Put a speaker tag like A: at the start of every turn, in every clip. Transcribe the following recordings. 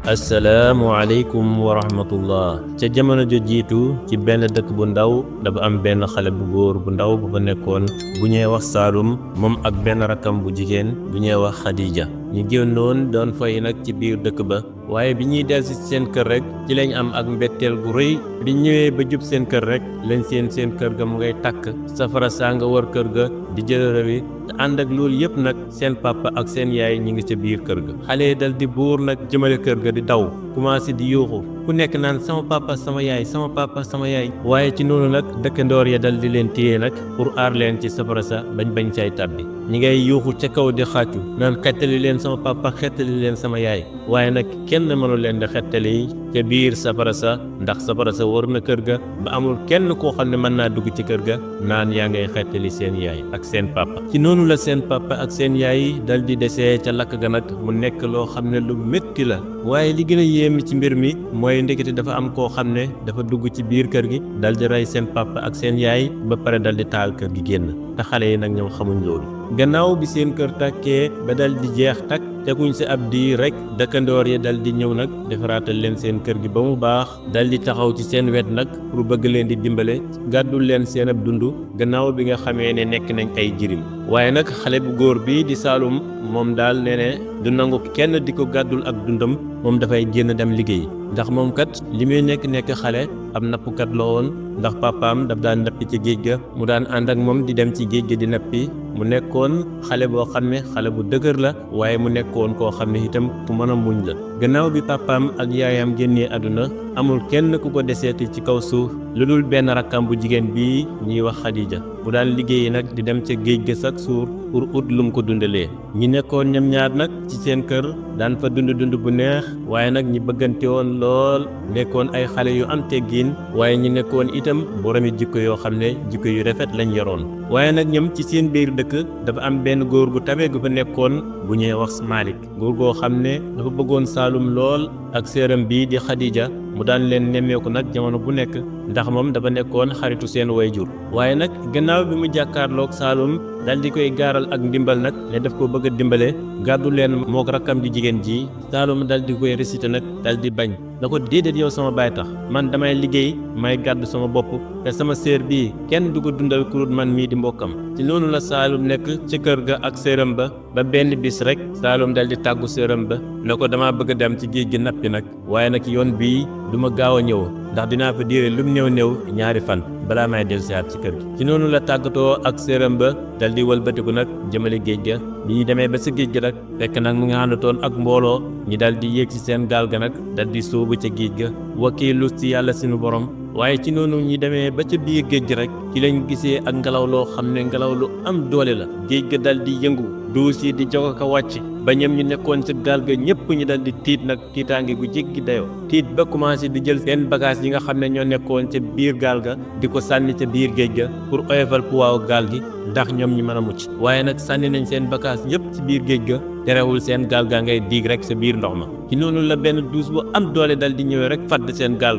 A: asalaamualeykum wa rahmatullah. ca jamono jo jiitu ci benn dëkk bu ndaw dafa am benn xale bu góor bu ndaw bu fa nekkoon bu ñuy wax Saalum moom ak benn rakkam bu jigéen bu ñuy wax Xadija. ñu génnoon doon fay nag ci biir dëkk ba waaye bi ñuy delsi seen kër rek ci lañ am ak mbetteel gu rëy bi ñëwee ba jub seen kër rek lañ seen kër ga mu ngay tàkk safara saa nga war kër ga di jëlërawi te ànd ak loolu yëpp nag seen papa ak seen yaay ñi ngi ca biir kër ga. xale yi dal di buur nag jëmale kër ga di daw commencé di yuuxu ku nekk naan sama papa sama yaay sama papa sama yaay. waaye ci noonu nag dëkkandoor ya dal di leen téye nag pour aar leen ci safara sa bañ cay tàbbi. ñi ngay yuuxu ca kaw di xàccu naan xettali leen sama papa xettali leen sama yaay waaye nag kenn mënu leen di xettali ca biir safara sa ndax safara sa war na kër ga ba amul kenn koo xam ne mën naa dugg ci kër ga naan yaa ngay xettali seen yaay ak seen papa. ci noonu la seen papa ak seen yaay dal di desee ca lakk ga nag mu nekk loo xam ne lu métti la waaye li gën a yéem ci mbir mi mooy ndekete dafa am koo xam ne dafa dugg ci biir kër gi dal di rey seen papa ak seen yaay ba pare dal di taal kër gi génn te xale yi nag ñoom xamuñ loolu. gannaaw bi seen kër tàkkee ba dal di jeex takk teguñ si ab diir rek dëkkandoor yi dal di ñëw nag defaraatal leen seen kër gi ba mu baax dal di taxaw ci seen wet nag pour bëgg leen di dimbale gàddul leen seen ab dund gannaaw bi nga xamee ne nekk nañ ay jirim. waaye nag xale bu góor bii di Saalum moom daal nee ne du nangu kenn di ko gàddul ak dundam moom dafay génn dem liggéey ndax moom kat li muy nekk xale ab nappkat la woon ndax papaam daf daan nappi ci géej ga mu daan ànd ak moom di dem ci géej ga di nappi mu nekkoon xale boo xam ne xale bu dëgër la waaye mu nekkoon koo xam ne itam ku mën a muñ la. gannaaw bi papaam ak yaayam génnee àdduna amul kenn ku ko deseeti ci kaw suuf lu dul benn rakkam bu jigéen bii ñuy wax Xadija mu daan liggéeyi nag di dem ca géej ga chaque jour pour ut lum ko dundalee. ñi nekkoon ñoom ñaar nag ci seen kër daan fa dund bu neex waaye nag ñi bëggante woon lool nekkoon ay xale yu am teggiin waaye ñi nekkoon itam boromi jikko yoo xam ne jikko yu rafet lañ yoroon. waaye nag ñoom ci seen biir dëkk dafa am benn góor gu tabe gu fa nekkoon bu ñuy wax Malik góor goo xam ne dafa bëggoon Saalum lool ak séeram bii di Xadija mu daan leen nemmeeku nag jamono bu nekk ndax moom dafa nekkoon xaritu seen wayjur. waaye nag gannaaw bi mu jàkkaarloog Saalum dal di koy gaaral ak ndimbal nag ne daf ko bëgg a dimbale gàddu leen mook rakkam di jigéen ji Saalum dal di koy récité nag dal di bañ na ko déedéet yow sama baay tax man damay liggéey may gàddu sama bopp te sama séer bii kenn du ko dundal kurut man mii di mbokkam. ci noonu la Saalum nekk ci kër ga ak séeram ba benn bis rek Saalum dal di tàggu séeram ba ne ko dama bëgg a dem ci géej gi nappi nag waaye nag yoon bii du ma gaaw a ñëw ndax dinaa fa diire lum néew ñaari fan balaa may dellusiwaat ci kër gi. ci noonu la tàggatoo ak séeram ba dal di wëlbatiku nag jëmale géej ga bi ñu demee ba sa géej ga nag fekk nag mu nga àndatoon ak mbooloo ñi dal di yéeg ci seen gaal ga nag dal di sóobu ca géej ga wakiilu ci yàlla sunu borom. waaye ci noonu ñi demee ba ca biir géej gi rek ci lañ gisee ak ngelaw loo xam ne ngelaw lu am doole la géej ga dal di yëngu duus yi di jogo ko wàcc ba ñoom ñu nekkoon ci gaal ga ñëpp ñu dal di tiit nag tiitaange gu jéggi dayoo tiit ba commencé di jël seen bagage yi nga xam ne ñoo nekkoon ca biir gaal ga di ko sànni ca biir géej ga pour oyofal puwaaw gaal gi ndax ñoom ñi mën a mucc. waaye nag sànni nañ seen bagage yëpp ci biir géej ga terewul seen gaal ga ngay diig rek sa biir ndox ma. ci noonu la benn duus bu am doole dal di ñëwee rek fadd seen gaal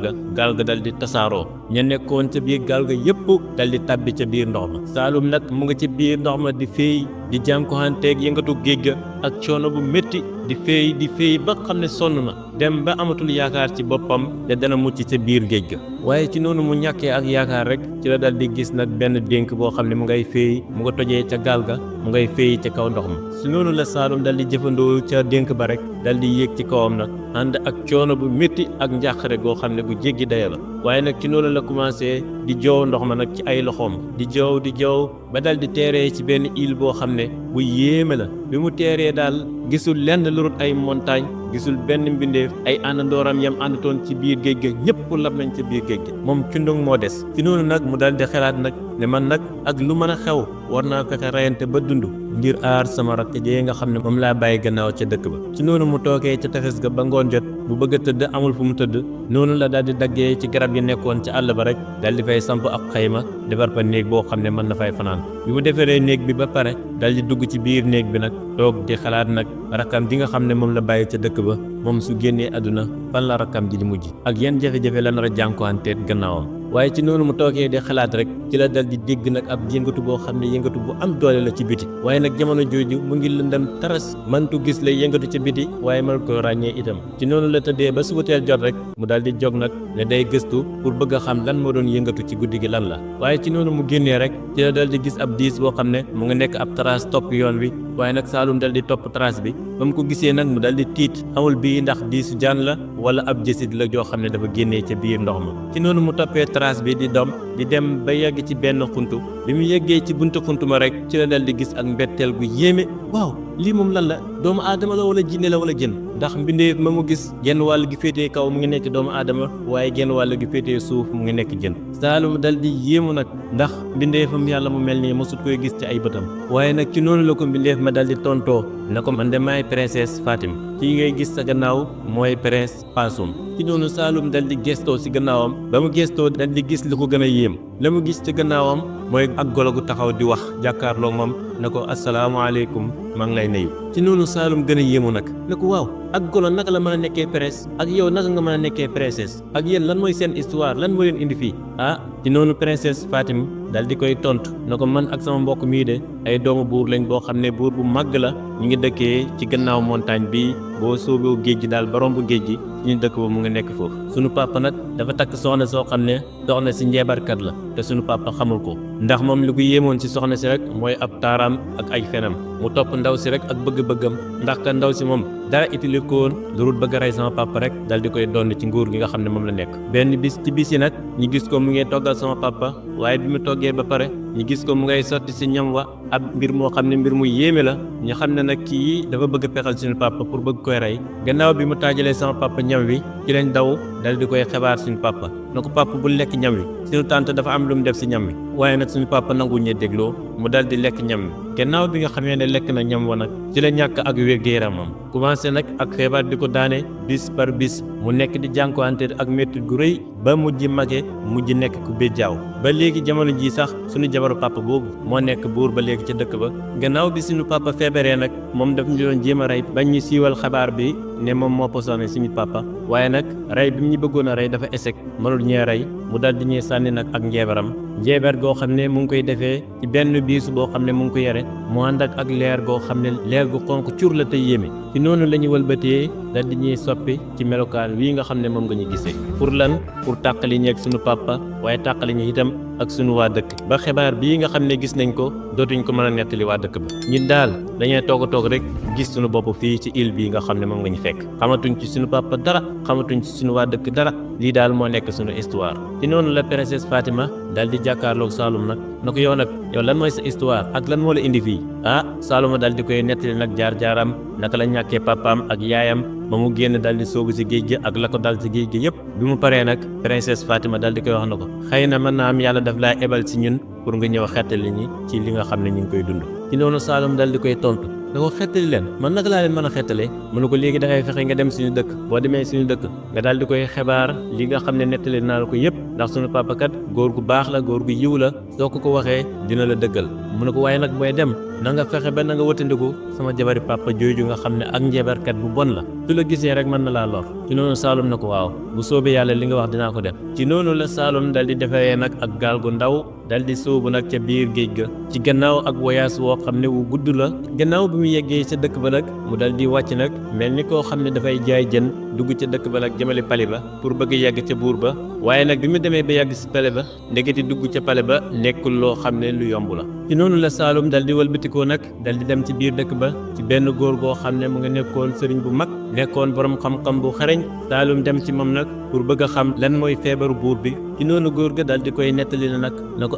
A: ga dal di tasaaroo ña nekkoon ca biir gaal ga yëpp dal di tàbbi ca biir ndox ma. Saalum nag mu nga ci biir ndox ma di féey di jànkuwanteeg yëngatu géej ga ak coono bu métti di féey ba xam ne sonn na dem ba amatul yaakaar ci boppam te dana mucc ca biir géej ga. waaye ci noonu mu ñàkkee ak yaakaar rek ci la dal di gis nag benn dénk boo xam ne mu ngay féey mu nga tojee ca gaal ga mu ngay féey ca kaw ndox ma. ci noonu la Saalum dal di jëfandoo ca dénk ba rek dal di yéeg ci kawam nag ànd ak coono bu métti ak njàqare goo xam ne gu jéggi daya la. waaye nag ci noonu la commencé di joow ndox ma nag ci ay loxoom di joow ba dal di teeree ci benn île boo xam ne bu yéeme la bi mu teeree daal gisul lenn lu dul ay montagne gisul benn mbindeef ay àndandooram yam àndatoon ci biir géej ga ñëpp lab nañ ci biir géej gi moom cundung moo des. ci noonu nag mu dal di xalaat nag ne man nag ak lu mën a xew war naa fexe reyante ba dund ngir aar sama rakk jee nga xam ne moom laa bàyyi gannaaw ca dëkk ba. ci noonu mu toogee ca tefes ga ba ngoon jot bu bëgg a tëdd amul fu mu tëdd noonu la daal di daggee ci garab yi nekkoon ci àll ba rek dal di fay samp ak xayma defar fa néeg boo xam ne mën na fay fanaan. bi mu defaree néeg bi ba pare dal di dugg ci biir néeg bi nag toog di xalaat nag rakkam ji nga xam ne moom la bàyyi ca dëkk ba moom su génnee àdduna fan la rakkam ji di mujj ak yan jafe-jafe la nar a jànkuwanteet gannaawam. waaye ci noonu mu toogee di xalaat rek ci la dal di dégg nag ab yëngatu boo xam ne yëngatu bu am doole la ci biti waaye nag jamono jooju mu ngi lëndam taras mantu gis lay yëngatu ci biti waaye mën ko ràññee itam ci noonu la tëddee ba subateel jot rek mu daal di jóg nag ne day gëstu pour bëgg a xam lan moo doon yëngatu ci guddi gi lan la waaye ci noonu mu génnee rek ci la dal di gis ab diis boo xam ne mu ngi nekk ab trace topp yoon wi waaye nag Saalum dal di topp trace bi ba mu ko gisee nag mu dal di tiit xamul bii ndax diisu jaan la wala ab jësit la joo xam ne dafa génnee ca biir ndox ma ci noonu mu toppee trace bi di dem ba yegg ci benn xuntu bi mu yeggee ci buntu xuntu ma rek ci la dal di gis ak mbetteel gu yéeme waaw lii moom lan la doomu aadama la wala jinne la wala jën ndax mbindeef ma mu gis genn wàll gi féetee kaw mu ngi nekk doomu aadama waaye genn wàll gi féetee suuf mu ngi nekk jën Saalum dal di yéemu nag ndax mbindeefam yàlla mu mel nii mosut koy gis ci ay bëtam waaye nag ci noonu la ko mbindeef ma dal di tontoo na ko man de maay princesse Fatim kii ngay gis sa gannaaw mooy prince Passoum ci noonu Saalum dal di gestoo si gannaawam ba mu gestoo dal di gis lu ko gën a yéem la mu gis ci gannaawam mooy ak golo gu taxaw di wax jàkkaarloo moom na ko asalaamaaleykum maa ngi lay nuyu ci noonu Saalum gën a yéemu nag ne ko waaw ak golo naka la mën a nekkee prince ak yow naka nga mën a nekkee princesse ak yéen lan mooy seen histoire lan moo leen indi fii ci noonu princesse Fatim dal di koy tontu na ko man ak sama mbokk mii de ay doomu buur lañ boo xam ne buur bu màgg la ñu ngi dëkkee ci gannaaw montagne bi boo soobee géej gi daal ba romb géej gi suñu dëkk ba mu ngi nekk foofu sunu papa nag dafa takk soxna soo xam ne soxna si njeebarkat la te sunu papa xamul ko ndax moom li ko yéemoon si soxna si rek mooy ab taaraam ak ay fenam mu topp ndaw si rek ak bëgg-bëggam ndax ka ndaw si moom dara itili ko woon lu dul bëgg a rey sama papa rek dal di koy donn ci nguur gi nga xam ne moom la nekk benn bis ci bis yi nag ñu gis ko mu ngi toggal sama papa waaye bi mu toggee ba pare ñu gis ko mu ngay sotti si ñam wa ab mbir moo xam ne mbir mu yéeme la ñu xam ne nag kii dafa bëgg pexal suñu papa pour bëgg koy rey gannaaw bi mu taajalee sama papa ñam wi ci lañ daw dal di koy xibaar suñu papa na ko papa bu lekk ñam wi suñu tante dafa am lu mu def si ñam wi waaye nag suñu papa nangu ñee dégloo mu dal di lekk ñam wi gannaaw bi nga xamee ne lekk na ñam wa nag ci la ñàkk ak wér-gu-yaramam commencé nag ak feebar di ko daane bis par bis mu nekk di jànkuwante ak métti gu rëy ba mujj mage mujj nekk ku béjjaaw ba léegi jamono ji sax suñu jabaru papa boobu moo nekk buur ba léegi ca dëkk ba gannaaw bi suñu papa feebaree nag moom daf ñu doon jéem a rey bañ ñu siiwal xabaar bi ne moom moo posone suñu papa waaye nag rey bi mu ñu bëggoon a rey dafa échec mënul ñee rey mu dal di ñuy sànni nag ak njeebaram njeebar goo xam ne mu ngi koy defee ci benn biis boo xam ne mu ngi ko yore mu ànd ak leer goo xam ne leer gu xonk cur la tey yéeme ci noonu la ñu wëlbatee dal di ñuy soppi ci melokaan wii nga xam ne moom nga ñu gisee pour lan pour tàqali ñeeg suñu papa waaye tàqali ñu itam ak suñu waa dëkk ba xibaar bii nga xam ne gis nañ ko dootuñ ko mën a nettali waa dëkk ba ñun daal dañuy toog rek gis suñu bopp fii ci île bii nga xam ne moom nga ñu fekk xamatuñ ci suñu papa dara xamatuñ ci suñu waa dëkk dara lii daal moo nekk suñu histoire ci noonu la princesse Fatima daal di jàkkaarloog Saalum nag na ko yow nag yow lan mooy sa histoire ak lan moo la indi fii Saalum daal di koy nettali nag jaar-jaaram naka la ñàkkee papaam ak yaayam ba mu génn daal di soobu si géej gi ak la ko dal si géej gi yëpp bi mu paree nag princesse Fatima daal di koy wax na ko xëy na mën naa am yàlla daf laa ebal si ñun pour nga ñëw xettali ñi ci li nga xam ne ñu ngi koy dund ci noonu Saalum daal di koy tontu da ko xettali leen man naka laa leen mën a xettalee mu ne ko léegi dangay fexe nga dem suñu dëkk boo demee suñu dëkk nga daal di koy xibaar li nga xam ne nettali naa la ko yëpp ndax suñu papa kat góor gu baax la góor gu yiw la soo ko waxee dina la dëggal mu ne ko waaye nag booy dem na nga fexe ba na nga wëtandiku sama jabari papa jooju nga xam ne ak njeebarkat bu bon la su la gisee rek mën na laa lor ci noonu Saalum na ko waaw bu soobee yàlla li nga wax dinaa ko def ci noonu la Saalum dal di defee nag ak gaal gu ndaw dal di sóobu nag ca biir géej ga ci gannaaw ak voyage woo xam ne wu gudd la gannaaw bi mu yeggee ca dëkk ba nag mu dal di wàcc nag mel ni koo xam ne dafay jaay jën dugg ca dëkk ba nag jëmale pale ba pour bëgg yegg ca buur ba waaye nag bi mu demee ba yàgg si pale ba ndeketi dugg ca pale ba nekkul loo xam ne lu yomb la ci noonu la Saalum dal di wëlbatikoo nag dal di dem ci biir dëkk ba ci benn góor goo xam ne mu nga nekkoon sëriñ bu mag nekkoon borom xam-xam bu xereñ Saalum dem ci moom nag pour bëgg a xam lan mooy feebaru buur bi ci noonu góor ga dal di koy nettali na nag na ko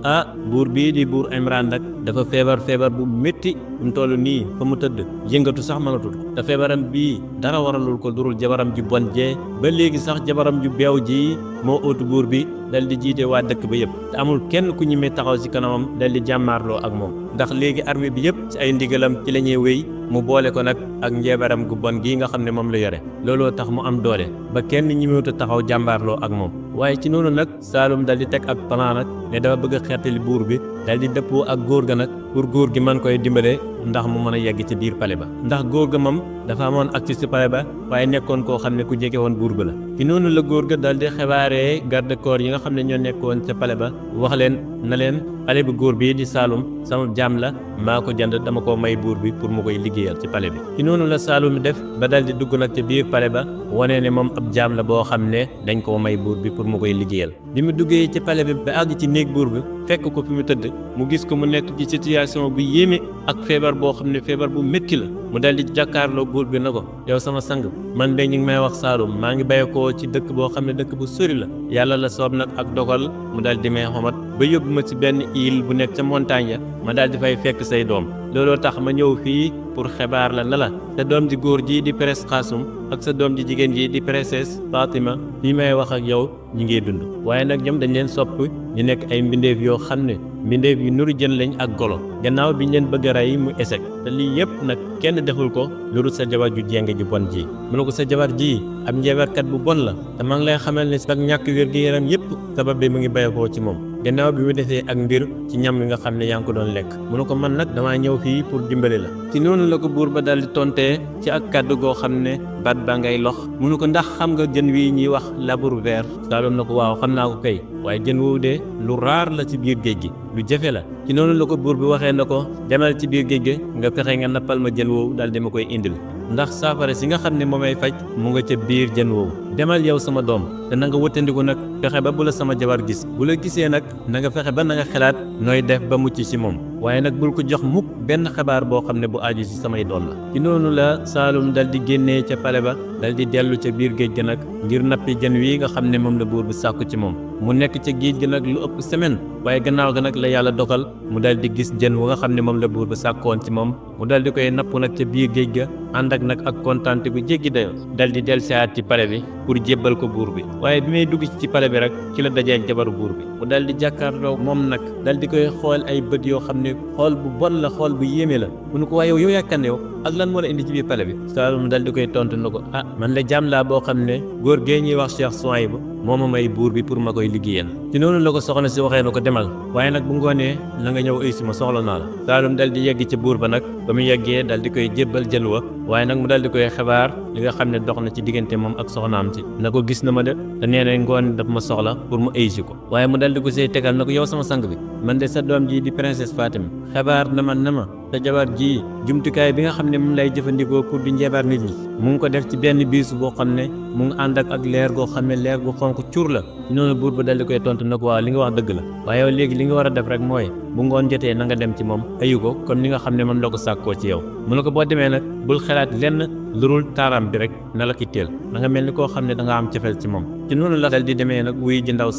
A: buur bii di buur Imran nag dafa feebar bu métti mu toll nii fa mu tëdd yëngatu sax mënatul te feebaram bii dara waralul ko durul jabaram ju bon jee ba léegi sax jabaram ju beew ji moo óotu buur bi dal di jiite waa dëkk ba yëpp te amul kenn ku ñemee taxaw ci kanamam dal di jàmmaarloo ak moom ndax léegi armée bi yëpp ci ay ndigalam ci la ñuy wéy mu boole ko nag ak njeebaram gu bon gii nga xam ne moom la yore looloo tax mu am doole ba kenn ñemewut a taxaw jàmbaarloo ak moom waaye ci noonu nag Saalum dal di teg ak plan nag ne dafa bëgg a xeetali buur bi daal di dëppoo ak góor ga nag pour góor gi mën koy dimbale ndax mu mën a yegg ci biir pale ba ndax góor ga moom dafa amoon accès ci pale ba waaye nekkoon koo xam ne ku jege woon buur ba la ci noonu la góor ga daal di xibaaree garde corps yi nga xam ne ñoo nekkoon ca pale ba wax leen na leen pale bi góor bii di Saalum sama jaam la maa ko jënd dama ko may buur bi pour mu koy liggéeyal ci pale bi ci noonu la Saalum def ba daal di dugg nag ca biir pale ba wane ne moom ab jaam la boo xam ne dañ koo may buur bi pour mu koy liggéeyal bi mu duggee ci pale bi ba àgg ci néeg buur bi fekk ko fi mu tëdd mu gis ko mu nekk ci situation bu yéeme ak feebar boo xam ne feebar bu métti la mu daal di jàkkaarloo buur bi na ko yow sama sang man de ñu ngi may wax Saalum maa ngi bàyyeekoo ci dëkk boo xam ne dëkk bu sori la yàlla la soob nag ak dogal mu daal di may xomat ba yóbbu ma ci benn île bu nekk ca montagne ya ma daal di fay fekk say doom looloo tax ma ñëw fii pour xibaar la na la sa doom ji góor ji di Prince Xaasum ak sa doom ji jigéen ji di princesse Fatima fii may wax ak yow ñi ngi dund waaye nag ñoom dañ leen sopp ñu nekk ay mbindeef yoo xam ne mbindeef yu nuru jën lañ ak golo gannaaw bi ñu leen bëgg a rey mu échec te lii yëpp nag kenn deful ko lu dul sa jabar ju jeng ju bon ji mu ne ko sa jabar ji ab njeebarkat bu bon la te maa ngi lay xamal ne sa ñàkk wér gi yaram yëpp sabab bi mu ngi bayakoo ci moom gannaaw bi mu defee ak mbir ci ñam wi nga xam ne yaa ngi ko doon lekk mu ne ko man nag damaa ñëw fii pour dimbali la ci noonu la ko buur ba daal di tontee ci ak kàddu goo xam ne baat baa ngay lox mu ne ko ndax xam nga jën wi ñuy wax labour vert Saalum na ko waaw xam naa ko kay waaye jën woowu de lu raar la ci biir géej gi lu jafe la ci noonu la ko buur bi waxee na ko demal ci biir géej gi nga fexe nga nappal ma jën woowu daal di ma koy indil ndax saafara si nga xam ne moomay faj mu nga ca biir jën woowu demal yow sama doom te na nga wëttandiku nag fexe ba bu la sama jabar gis bu la gisee nag na nga fexe ba na nga xalaat nooy def ba mucc ci moom waaye nag bul ko jox mukk benn xabaar boo xam ne bu aju ci samay doom la ci noonu la Saalum dal di génnee ca pale ba dal di dellu ca biir géej gi nag ngir nappi jën wi nga xam ne moom la buur bi sàkku ci moom mu nekk ca géej gi nag lu ëpp semaine waaye gannaaw ga nag la yàlla dogal mu dal di gis jën wu nga xam ne moom la buur bi sàkkoon ci moom mu dal di koy napp nag ca biir géej ga ànd ak nag ak kontaante bu jéggi dayo dal di del siaat ci pale bi pour jébbal ko buur bi waaye bi may dugg ci pale bi rek ci la dajee ak jabaru buur bi mu dal di jàkkaarloo moom nag dal di koy xool ay bët yoo xam ne xool bu bon la xool bu yéeme la mu ne ko waaye yow yàkkan yow ak lan moo la indi ci biir pale bi Saalum dal di koy tontu na ko ah man la jaam laa boo xam ne góor gee ñuy wax Cheikh Souhaïbou moo ma may buur bi pour ma koy liggéeyal ci noonu la ko soxna si waxee na ko demal waaye nag bu ngoonee na nga ñëw aysi ma soxla naa la Saalum dal di yegg ci buur ba nag ba mu yeggee dal di koy jébbal jën wa waaye nag mu dal di koy xibaar li nga xam ne dox na ci diggante moom ak soxnaam si na ko gis na ma de te nee na ngoon daf ma soxla pour mu aysi ko waaye mu dal di ko see tegal na ko yow sama sang bi man de sa doom ji di princesse Fatima xibaar na ma sa jabar ji jumtukaay bi nga xam ne moom lay jëfandikoo pour di njeebar nit ñi mu ngi ko def ci benn biis boo xam ne mu ngi ànd ak leer goo xam ne leer gu xonk cuur la ci noonu buur ba dal di koy tontu na ko waaw li nga wax dëgg la waaye yow léegi li nga war a def rek mooy bu ngoon jotee na nga dem ci moom ayu ko comme ni nga xam ne moom la ko sàkkoo ci yow mu ne ko boo demee nag bul xalaat lenn lurul taaram bi rek na la itteel na nga mel ni koo xam ne da nga am cofeel ci moom ci noonu la dal di demee nag wuy ji ndaw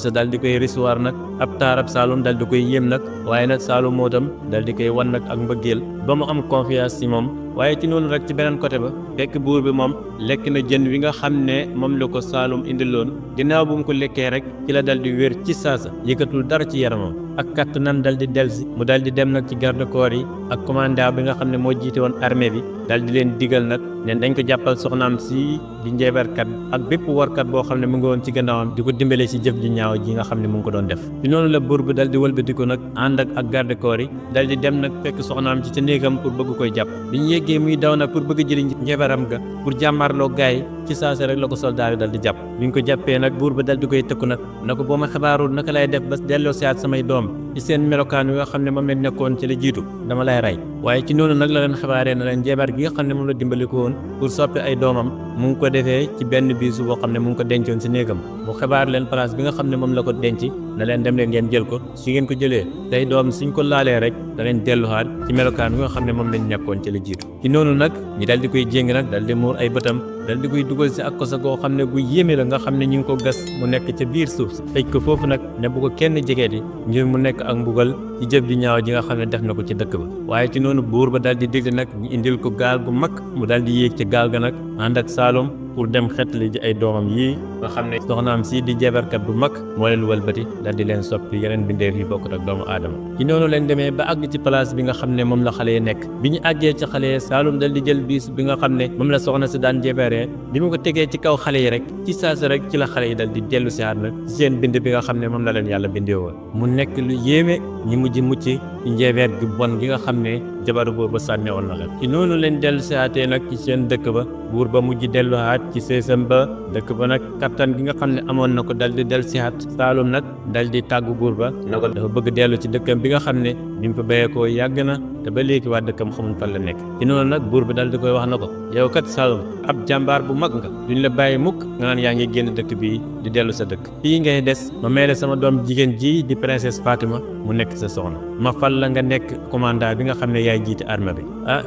A: sa dal di koy recevoir nag ab taarab Saalum dal di koy yéem nag waaye nag Saalum moo tam dal di koy wan nag ak mbëggeel ba mu am confiance ci moom waaye ci noonu rek ci beneen côté ba fekk buur bi moom lekk na jën wi nga xam ne moom la ko Saalum indiloon ginnaaw bu mu ko lekkee rek ci la dal di wér ci saasa yëkkatul dara ci yaramam ak kàttanam dal di delsi mu dal di dem nag ci garde corps yi ak commandant bi nga xam ne moo jiite woon armée bi dal di leen digal nag ne dañ ko jàppal soxnaam si di njeebarkat ak bépp warkat boo xam ne mu ngi woon ci gannaawam di ko dimbale si jëf ji ñaaw ji nga xam ne mu ngi ko doon def ci noonu la buur bi dal di wëlbatiku nag ànd ak garde corps yi dal di dem nag fekk soxnaam ci ca néegam pour bëgg koy jàpp bi ñu yeggee muy daw nag pour bëgg jëli njeebaram ga pour jàmmarloo gaay ci saase rek la ko soldaar yi dal di jàpp bi ñu ko jàppee nag buur ba dal di koy tëkku nag na ko boo ma xabaarul naka lay def ba delloo siyaat samay doom ci seen melokaan wi nga xam ne moom lañ nekkoon ci la jiitu dama lay rey waaye ci noonu nag la leen xabaaree na leen njeebar gi nga xam ne moom la dimbali ko woon pour soppi ay doomam mu ngi ko defee ci benn biisu boo xam ne mu ngi ko dencoon si néegam mu xabaar leen place bi nga xam ne moom la ko denc na leen dem leen ngeen jël ko su ngeen ko jëlee tey doom suñ ko laalee rek da leen delluwaat ci melokaan wi nga xam ne moom lañ nekkoon ci la jiitu ci noonu nag ñi dal di koy jéng nag dal di muur ay bëtam dal di koy dugal si ak kosa goo xam ne bu yéeme la nga xam ne ñu ngi ko gas mu nekk ca biir suuf si tëj ko foofu nag ne bu ko kenn jegeeti ngir mu nekk ak mbugal ci jëf ji ñaaw ji nga xam ne def na ko ci dëkk ba waaye ci noonu buur ba dal di digle nag ñu indil ko gaal gu mag mu dal di yéeg ci gaal ga nag ànd ak Saalum pour dem xettali ji ay doomam yii nga xam ne soxnaam si di jabarkat bu mag moo leen wëlbati dal di leen soppi yeneen bindeef yi bokkut ak doomu aadama. ci noonu leen demee ba àgg ci place bi nga xam ne moom la xale yi nekk. bi ñu àggee ci xale yi Saalum dal di jël biis bi nga xam ne moom la soxna si daan jabaree bi mu ko tegee ci kaw xale yi rek ci saasi rek ci la xale yi dal di dellu si àdduna ci seen bind bi nga xam ne moom la leen yàlla bindee woon. mu nekk lu yéeme ñi mujj mucc ci njeebeet gi bon gi nga xam ne jabaru buur ba sànne woon na leen. ci noonu leen dellu si aatee nag ci seen dëkk ba buur ba mujj delluwaat ci seesam ba dëkk ba nag kattan gi nga xam ne amoon na ko dal di dellu si aat Saalum nag dal di tàggu buur ba na ko dafa bëgg dellu ci dëkkam bi nga xam ne bi mu fa béyeekoo yàgg na te ba léegi waa dëkkam xamuñ fan la nekk. ci noonu nag buur bi dal di koy wax na ko yow kat Saalum ab jàmbaar bu mag nga duñ la bàyyi mukk nga naan yaa ngi génn dëkk bii di dellu sa dëkk fii ngay des ma meele sama doom jigéen ji di princesse Fatima mu nekk sa soxna ma fal la nga nekk commandant bi nga xam ne yaay jiite armée bi.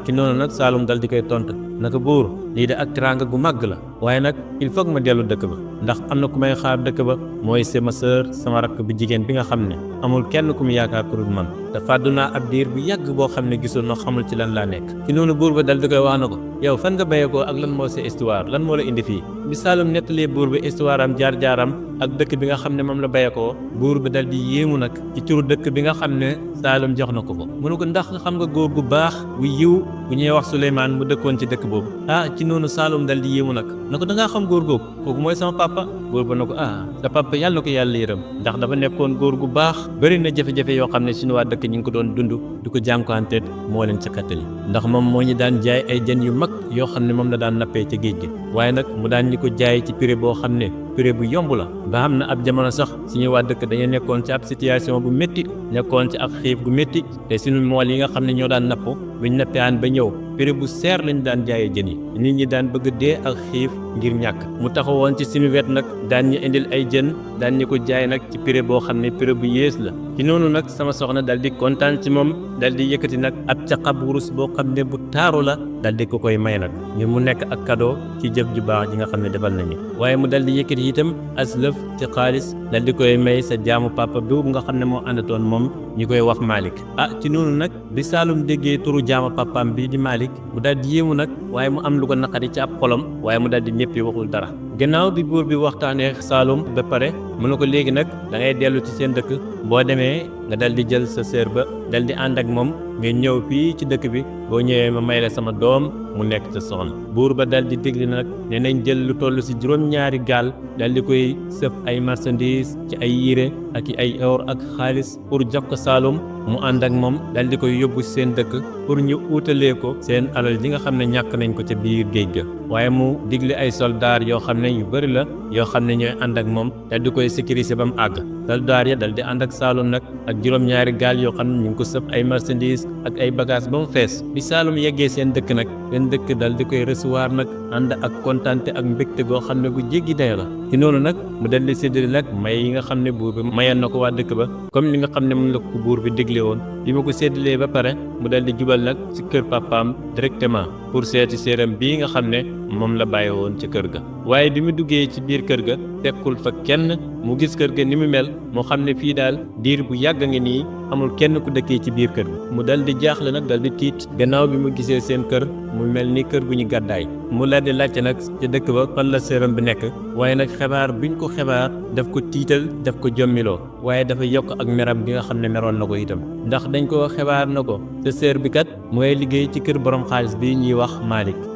A: ci noonu nag Saalum dal di koy tontu naka buur lii de ak teraanga gu màgg la waaye nag il faut que ma dellu dëkk ba ndax am na ku may xaar dëkk ba mooy sama sœur sama rakk bi jigéen bi nga xam ne amul kenn ku mu yaakaar ku dul man te fàddu naa ab diir bu yàgg boo xam ne gisul na xamul ci lan laa nekk. ci noonu buur ba dal di koy wax na ko yow fan nga béyeekoo ak lan moo sa histoire lan moo la indi fii. bi Saalum nettalee buur bi histoire am jaar-jaaram ak dëkk bi nga xam ne moom la béyeekoo buur bi dal di yéemu nag ci turu dëkk bi nga xam ne Saalum jox na ko ko mu ne ko ndax xam nga góor gu baax bu yiw bu ñuy wax Souleymane mu dëkkoon ci dëkk boobu. ci noonu Saalum dal di yéemu nag na ko da ngaa xam góor googu kooku mooy sama papa buur ba na ko sa papa yàlla na ko yàlla yërëm ndax dafa nekkoon góor gu baax bëri na jafe-jafe yoo xam ne suñu waa dëkk ñi ngi ko doon dund di ko jànkuwanteet moo leen ca kattali ndax moom moo ñu daan jaay ay jën yu mag yoo xam ne moom la daan nappee ca géej gi waaye nag mu daan ñi ko jaay ci prix boo xam ne prix bu yomb la ba am na ab jamono sax suñu waa dëkk dañu nekkoon ci ab situation bu métti nekkoon ci ak xiif gu métti te suñu mool yi nga xam ne ñoo daan napp buñ nappaan ba ñëw prix bu seer lañ daan jaayee jën yi nit ñi daan bëgg dee ak xiif ngir ñàkk mu taxawoon ci suñu wet nag daan ñu indil ay jën daan ñu ko jaay nag ci prix boo xam ne prix bu yées la. ci noonu nag sama soxna dal di kontaan ci moom dal di yëkkati nag ab caqab wurus boo xam ne bu taaru la dal di ko koy may nag ngir mu nekk ak cadeau ci jëf ju baax ji nga xam ne defal nañu waaye mu dal di yëkkati itam aslëf ci xaalis dal di koy may sa jaamu papa boobu nga xam ne moo àndatoon moom ñi koy wax Malick. ci noonu nag bi Saalum déggee turu jaamu papaam bii di Malick mu dal di yéemu nag waaye mu am lu ko naqari ci ab xolam waaye mu dal di ñëppi waxul dara. gannaaw bi buur bi waxtaanee Saalum ba pare mu ne ko léegi nag da ngay dellu ci seen dëkk boo demee nga dal di jël sa sœur ba dal di ànd ak moom ngeen ñëw fii ci dëkk bi boo ñëwee ma may la sama doom mu nekk sa soxna. buur ba dal di dégli nag ne nañ jël lu toll si juróom-ñaari gaal dal di koy sëf ay marchandises ci ay yére ak ay or ak xaalis pour jox ko Saalum mu ànd ak moom dal di koy yóbbu seen dëkk pour ñu uutalee ko seen alal ji nga xam ne ñàkk nañ ko ca biir géej ga waaye mu digle ay soldaar yoo xam ne yu bëri la yoo xam ne ñooy ànd ak moom dal di koy sécuriser ba mu àgg soldaar ya dal di ànd ak Saalum nag ak juróom-ñaari gaal yoo xam ne ñu ngi ko sëf ay marchandises ak ay bagages ba mu fees bi Saalum yeggee seen dëkk nag seen dëkk dal di koy recevoir nag ànd ak kontaante ak mbégte goo xam ne bu jéggi dayo la ci noonu nag mu dal di séddale nag may yi nga xam ne buur bi mayoon na ko waa dëkk ba comme li nga xam ne moom la ko buur bi digle woon bi ma ko séddalee ba pare mu dal di jubal nag ci kër papaam directement pour seeti séeram bii nga xam ne moom la bàyyi woon ci kër ga waaye bi mu duggee ci biir kër ga tekkul fa kenn mu gis kër ga ni mu mel moo xam ne fii daal diir bu yàgg nga nii amul kenn ku dëkkee ci biir kër ga mu dal di jaaxle nag dal di tiit gannaaw bi mu gisee seen kër mu mel ni kër gu ñu gàddaay mu la di laajte nag ci dëkk ba fan la séeram bi nekk waaye nag xibaar biñ ko xibaar daf ko tiital daf ko jommiloo waaye dafa yokk ak meram gi nga xam ne meroon na ko itam ndax dañ ko xibaar na ko sa séer bi kat mooy liggéey ci kër borom xaalis bi ñuy wax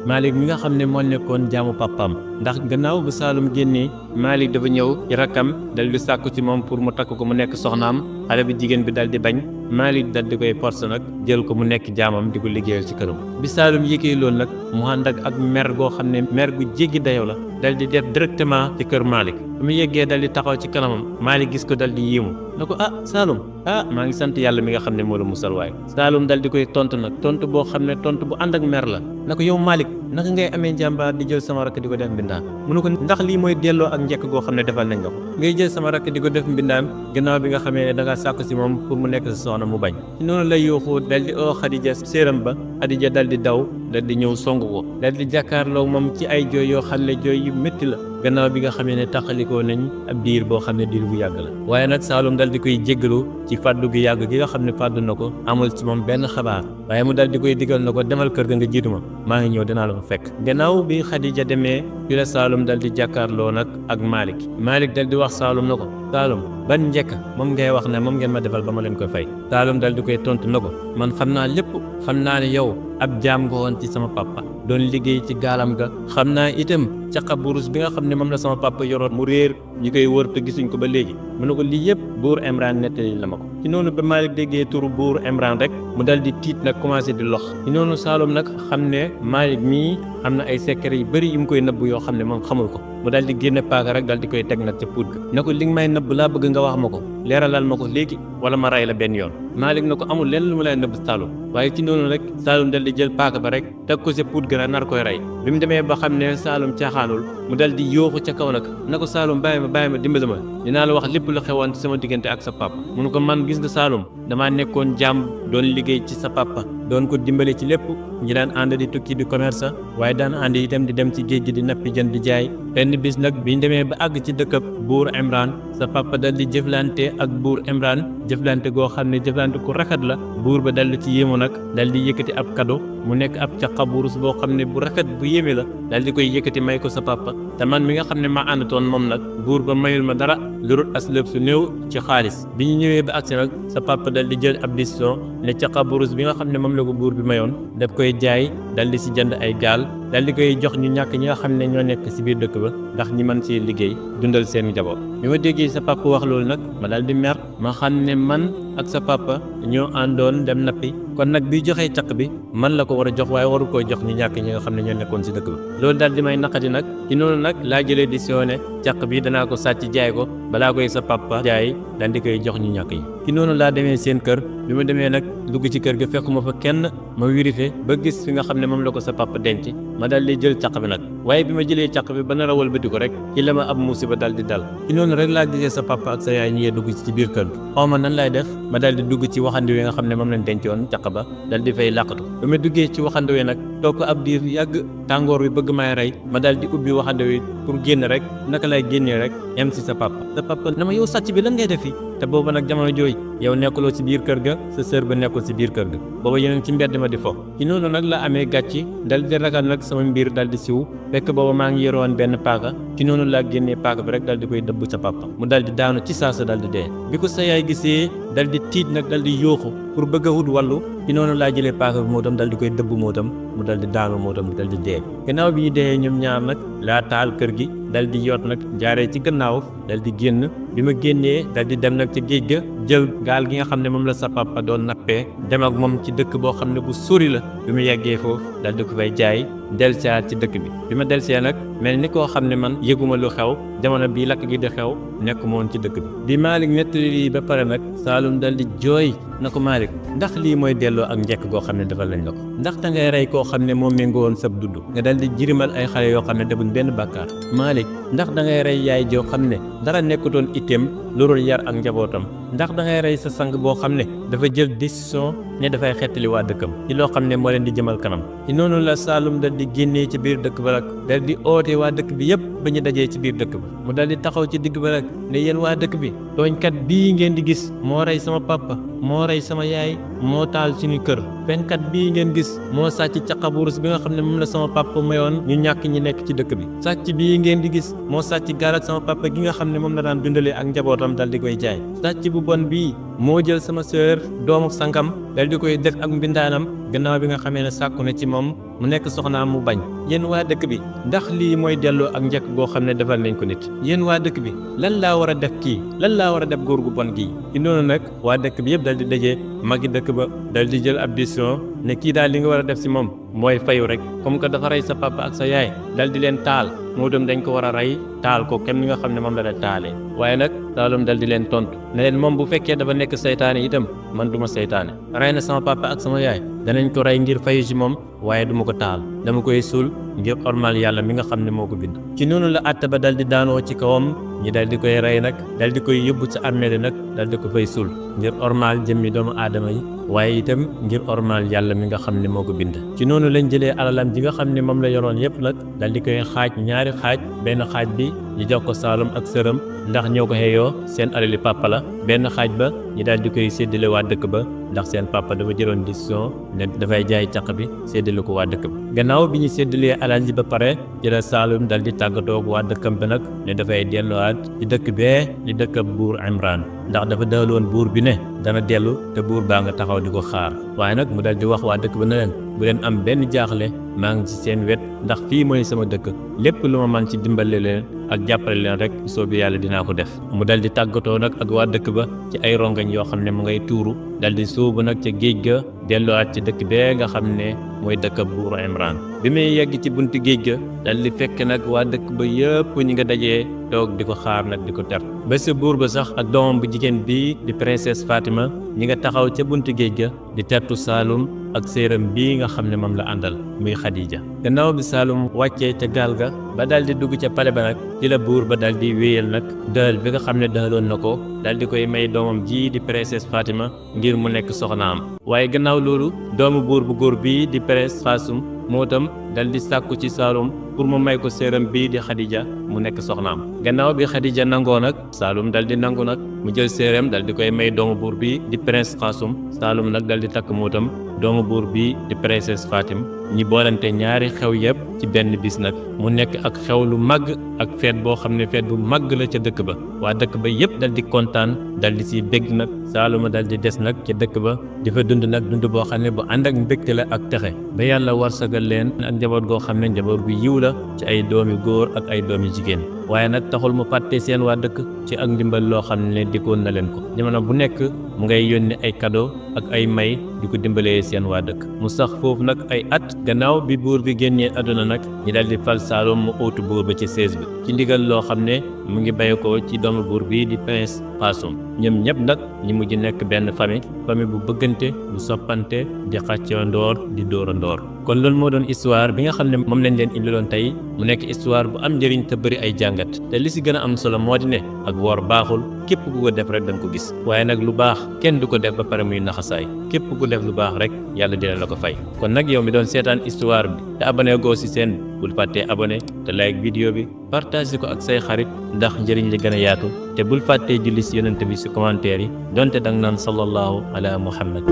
A: Malick mi nga xam ne moo nekkoon jaamu papaam ndax gannaaw bu Saalum génnee Malick dafa ñëw ci rakkam dal di sàkku ci moom pour mu takk ko mu nekk soxnaam xale bi jigéen bi dal di bañ Malick dal di koy force nag jël ko mu nekk jaamam di ko liggéeyal ci këram bi Saalum yëgee loolu nag mu ànd ak mer goo xam ne mer gu jéggi dayoo la dal di def directement ci kër Malick bu mu yeggee dal di taxaw ci kanamam Malick gis ko dal di yéemu na ko Saalum maa ngi sant yàlla mi nga xam ne moo la musal waaye Saalum dal di koy tontu nag tontu boo xam ne tontu bu ànd ak mer la na ko yow Malick naka ngay amee jàmbaar di jël sama rakk di ko def mbindaan mu ne ko ndax lii mooy delloo ak njëkk goo xam ne defal nañ la ko ngay jël sama rakk di ko def mbindaan gannaaw bi nga xamee ne da nga sàkk si moom pour mu nekk sa soxna mu bañ ci noonu lay yuuxu dal di oo Xadija séeram ba Xadija dal di daw dal di ñëw song ko dal di jàkkaarloo moom ci ay jooy yoo xam ne jooy yu métti la gannaaw bi nga xamee ne tàqalikoo nañ ab diir boo xam ne diir bu yàgg la waaye nag Saalum dal di koy jéggalu ci fàddu gi yàgg gi nga xam ne fàddu na ko amul ci moom benn xabaar waaye mu dal di koy digal na ko demal kër ga nga jiitu ma maa ngi ñëw dinaa la fa fekk gannaaw bi Xadija demee fi la Saalum dal di jàkkaarloo nag ak Malik dal di wax Saalum na ko Saalum ban njëkk moom ngay wax ne moom ngeen ma defal ba ma leen koy fay Saalum dal di koy tontu na ko man xam naa lépp xam naa ne yow ab jaam nga woon ci sama papa doon liggéey ci gaalam ga xam naa itam caqa burus bi nga xam ne moom la sama papa yoroon mu réer ñi koy wër te gisuñ ko ba léegi mu ne ko lii yëpp buur Imran nettali la ma ko ci noonu ba Malik déggee turu buur Imran rek mu dal di tiit nag commencé di lox ci noonu Saalum nag xam ne Malik mii am na ay secret yu bëri yu mu koy nëbb yoo xam ne moom xamul ko mu dal di génne paaka rek dal di koy teg nag ca puut ga ne ko li nga may nëbb laa bëgg nga wax ma ko leeralal ma ko léegi wala ma rey la benn yoon Malik na ko amul lenn lu mu lay nëbb Saalum waaye ci noonu rek Saalum dal di jël paaka ba rek teg ko ca puut ga nar koy rey bi mu demee ba xam ne Saalum caaxaanul mu dal di yooxu ca kaw nag na ko Saalum bàyyi ma dimbali ma dinaa la wax lépp lu xewoon ci sama diggante ak sa papa mu ne ko man gis nga Saalum damaa nekkoon jàmm doon liggéey ci sa papa doon ko dimbali ci lépp ñi daan ànd di tukki di commerce waaye daan ànd itam di dem ci géej gi di nappi jën di jaay benn bis nag biñ demee ba àgg ci dëkkab buur Imran sa papa dal di jëflante ak buur Imran jëflante goo xam ne jëflante ku rafet la buur ba dal di ci yéemu nag dal di yëkkati ab cadeau mu nekk ab caqa burus boo xam ne bu rafet bu yéeme la dal di koy yëkkati may ko sa papa te man mi nga xam ne maa àndatoon moom nag buur ba mayul ma dara lu dul aslëf su néew ci xaalis bi ñu ñëwee ba agsi nag sa papa dal di jël ab décision ne caqa burus bi nga xam ne moom la ko buur bi mayoon daf koy jaay dal di si jënd ay gaal dal di koy jox ñu ñàkk ñi nga xam ne ñoo nekk si biir dëkk ba ndax ñi mën ci liggéey dundal seen njaboot bi ma déggee sa papa wax loolu nag ma dal di mer ma xam ne man ak sa papa ñoo àndoon dem nappi kon nag bi joxee caq bi man la ko war a jox waaye waru koy jox ñu ñàkk ñi nga xam ne ñoo nekkoon si dëkk ba loolu daal di may naqati nag ci noonu nag laa jëlee décision ne caq bi danaa ko sàcc jaay ko balaa koy sa papa jaay dal di koy jox ñu ñàkk yi ci noonu laa demee seen kër bi ma demee nag dugg ci kër ga fekkuma fa kenn ma vérifié ba gis fi nga xam ne moom la ko sa papa denc ma dal di jël caq bi nag waaye bi ma jëlee caq bi ba nar a wëlbati ko rek ci la ma ab musiba dal di dal ci noonu rek laa gisee sa papa ak sa yaay ñi ngee dugg ci biir kër gi xaw ma nan laay def ma dal di dugg ci waxande wi nga xam ne moom lañ dencoon caq ba dal di fay làqatu bi ma duggee ci waxande wi nag toog ko ab diir yàgg tàngoor wi bëgg may rey ma dal di ubbi waxande wi pour génn rek naka lay génnee rek yem si sa papa na ma yow sàcc bi lan ngay def fi te booba nag jamono jooy yow nekkuloo ci biir kër ga sa sër ba nekkul ci biir kër ga booba yeneen ci mbedd ma di fo ci noonu nag la amee gàcci dal di ragal nag sama mbir dal di siw fekk booba maa ngi yoroon benn paaka ci noonu laa génnee paaka bi rek dal di koy dëbb sa papa mu dal di daanu ci saasa dal di dee bi ko sa yaay gisee dal di tiit nag dal di yooxu pour bëgg a wut wàllu ci noonu laa jëlee paaka bi moo tam dal di koy dëbb moo tam mu dal di daanu moo tam dal di dee gannaaw bi ñu dee ñoom ñaar nag laa taal kër gi dal di yoot nag jaaree ci gannaaw dal di génn bi ma génnee dal di dem nag ci géej ga jël gaal gi nga xam ne moom la sa papa doon nappee dem ak moom ci dëkk boo xam ne bu sori la bi mu yeggee foofu dal di ko fay jaay dellusiwaat ci dëkk bi ma dellusee nag mel ni koo xam ne man yëguma lu xew jamono bii lakk gi di xew nekk moon ci dëkk bi Malik nettali lii ba pare nag Saalum dal di jooy na ko Malik ndax lii mooy delloo ak njekk goo xam ne defal lañ la ko ndax da ngay rey koo xam ne moom méngoo woon sab dudd nga dal di jirimal ay xale yoo xam ne defuñ benn bàkkaar Malik ndax da ngay rey yaay joo xam ne dara nekkutoon itteem loolu yar ak njabootam ndax da ngay rey sa sang boo xam ne dafa jël décision ne dafay xettali waa dëkkam ci loo xam ne moo leen di jëmal kanam ci noonu la Saalum dal di génnee ci biir dëkk ba rek dal di oote waa dëkk bi yëpp ba ñu dajee ci biir dëkk ba mu dal di taxaw ci digg ba rek ne yéen waa dëkk bi tooñkat bii ngeen di gis moo rey sama papa moo rey sama yaay moo taal suñu kër fenkat bii ngeen gis moo sàcc caqaburus bi nga xam ne moom la sama papa mayoon ñu ñàkk ñi nekk ci dëkk bi sàcc bii ngeen di gis moo sàcc gaal ak sama papa gi nga xam ne moom la daan dundalee ak njabootam dal di koy jaay sàcc bu bon bii moo jël sama sœur doomu sankam dal di koy def ak mbindaanam gannaaw bi nga xamee ne sàkku na ci moom mu nekk soxnaam mu bañ yéen waa dëkk bi ndax lii mooy delloo ak njëkk goo xam ne defal nañ ko nit yéen waa dëkk bi lan laa war a def kii lan laa war a def góor gu bon gii ci noonu nag waa dëkk bi yëpp dal di dajee magi dëkk ba dal di jël ab décision ne kii daal li nga war a def si moom mooy fayu rek comme que dafa rey sa papa ak sa yaay dal di leen taal moo dem dañ ko war a rey taal ko kem ni nga xam ne moom la da taalee waaye nag Saalum dal di leen tontu ne leen moom bu fekkee dafa nekk seytaane itam man du ma seytaane rey na sama papa ak sama yaay danañ ko rey ngir fayu ci moom waaye du ma ko taal dama koy suul ngir ormal yàlla mi nga xam ne moo ko bind ci noonu la àtte ba dal di daanoo ci kawam ñi dal di koy rey nag dal di koy yóbbu sa armée nag dal di ko fay suul ngir ormaal jëmmi doomu aadama yi waaye itam ngir ormaal yàlla mi nga xam ne moo ko bind. ci noonu lañ jëlee alalam ji nga xam ne moom la yoroon yépp nag dal di koy xaaj ñaari xaaj benn xaaj bi ñu jox ko Saalum ak sëram ndax ñoo ko xeeyoo seen alali papa la benn xaaj ba ñi daal di koy séddale waa dëkk ba ndax seen papa dafa jëloon décision ne dafay jaay caq bi séddale ko waa dëkk ba. gannaaw bi ñu séddalee alal ji ba pare ci la Saalum dal di tàggatoo ak waa dëkkam bi nag ne dafay delluwaat ci dëkk bee di dëkk buur Imraan ndax dafa daloon buur bi ne dana dellu te buur baa nga taxaw di ko xaar waaye nag mu dal di wax waa dëkk ba ne leen bu leen am benn jaaxle maa ngi ci seen wet ndax fii mooy sama dëkk lépp lu ma man ci dimbale leen ak jàppale leen rek soobi yàlla dinaa ko def. mu dal di tàggatoo nag ak waa dëkk ba ci ay rongañ yoo xam ne mu ngay tuuru dal di sóobu nag ca géej ga delluwaat ci dëkk bee nga xam ne mooy dëkk buur Imraan bi muy yegg ci buntu géej ga dal di fekk nag waa dëkk ba yëpp ñi nga dajee toog di ko xaar nag di ko ter ba sa buur ba sax ak doomam bu jigéen bii di princesse Fatima ñi nga taxaw ca buntu géej ga di tertu Saalum ak séeram bii nga xam ne moom la àndal muy Xadija. gannaaw bi Saalum wàccee ca gaal ga ba daal di dugg ca pale ba nag ci la buur ba daal di wéyal nag dël bi nga xam ne dëloon na ko daal di koy may doomam ji di princesse Fatima ngir mu nekk soxnaam waaye gannaaw loolu doomu buur bu góor bii di princesse Xaasum moo tam dal di sàkku ci Saalum pour mu may ko séeram bii di Xadija mu nekk soxnaam gannaaw bi Xadija nangoo nag Saalum dal di nangu nag mu jël séeram dal di koy may doomu buur bi di prince Xaasum Saalum nag dal di takk moo tam doomu buur bi di princesse Fatim ñi boolante ñaari xew yëpp ci benn bis nag mu nekk ak xew lu màgg ak feet boo xam ne feet bu màgg la ca dëkk ba waa dëkk ba yëpp dal di kontaan dal di si bégg nag Saaluma dal di des nag ca dëkk ba di fa dund nag dund boo xam ne bu ànd ak mbégte la ak texe ba yàlla warsagal leen ak njaboot goo xam ne njaboot gu yiw la ci ay doomi góor ak ay doomi jigéen waaye nag taxul mu fàtte seen waa dëkk ci ak ndimbal loo xam ne dikkoon na leen ko jamono bu nekk mu ngay yónni ay cadeau ak ay may di ko dimbalee seen waa dëkk mu sax foofu nag ay at gannaaw bi buur bi génnee àdduna nag ñi daal di fal Saalum mu óotu buur ba ci sees bi ci ndigal loo xam ne mu ngi bàyyi ko ci doomu buur bi di prince Xaasum ñoom ñëpp nag ñi mujj nekk benn famille bu bëggante bu soppante di xàccoo ndoor di dóora ndoor kon loolu moo doon histoire bi nga xam ne moom lañ leen indiloon tey mu nekk histoire bu am njëriñ te bëri ay jàngat te li si gën a am solo moo di ne ak woor baaxul képp ku ko def rek da nga ko gis waaye nag lu baax kenn du ko def ba pare muy naxasaay képp ku def lu baax rek yàlla dina la ko fay kon nag yow mi doon seetaan histoire bi te abonné goo si seen bul fàttee abonné te like vidéo bi partage ko ak say xarit ndax njëriñ li gën a yaatu te bul fàttee julli si yonent bi si commentaire yi donte dang naan sallallahu ala muhammad